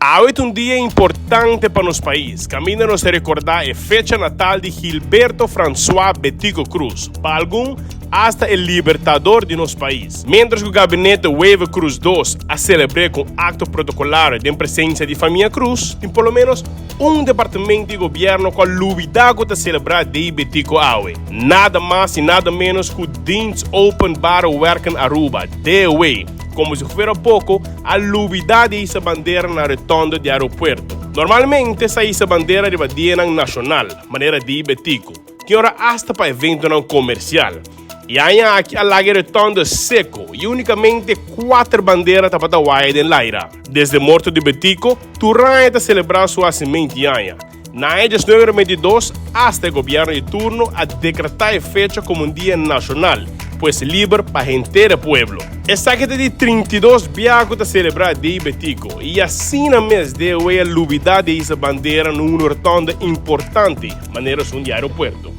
Awe ta un dia importante pa nos pais, caminda nos ta recorda e fecha natal di Gilberto Francois Betico Croes, pa algun, hasta e libertador di nos pais. Mientras cu Gabinete Wever Croes dos a celebr'e cu un acto protocolario den presencia di famia Croes, tin por lo menos un departamento di gobierno cu a lubida cu ta celebra Dia Betico awe. Nada mas y nada menos cu Dienst Openbare Werken Aruba, DOW, como si fuera poco, a lubida di hisa bandera na rotonde di aeropuerto. Normalmente sa hisa bandera riba dianan nacional, manera Dia Betico, tin ora hasta pa eventonan comercial. E aña aki a laga e rotonde seco y unicamente cuater bandera tabata waya den laira. Desde morto di Betico, tur aña ta celebra su hacimento y aña. Na aña 1992 hasta e gobierno di turno a decreta e fecha como un dia nacional, pues liber pa henter e pueblo. Esaki ta di 32 bia cu ta celebra Dia Betico y asina mes DOW a lubida di hisa bandera na un rotonde importante manera esun di aeropuerto.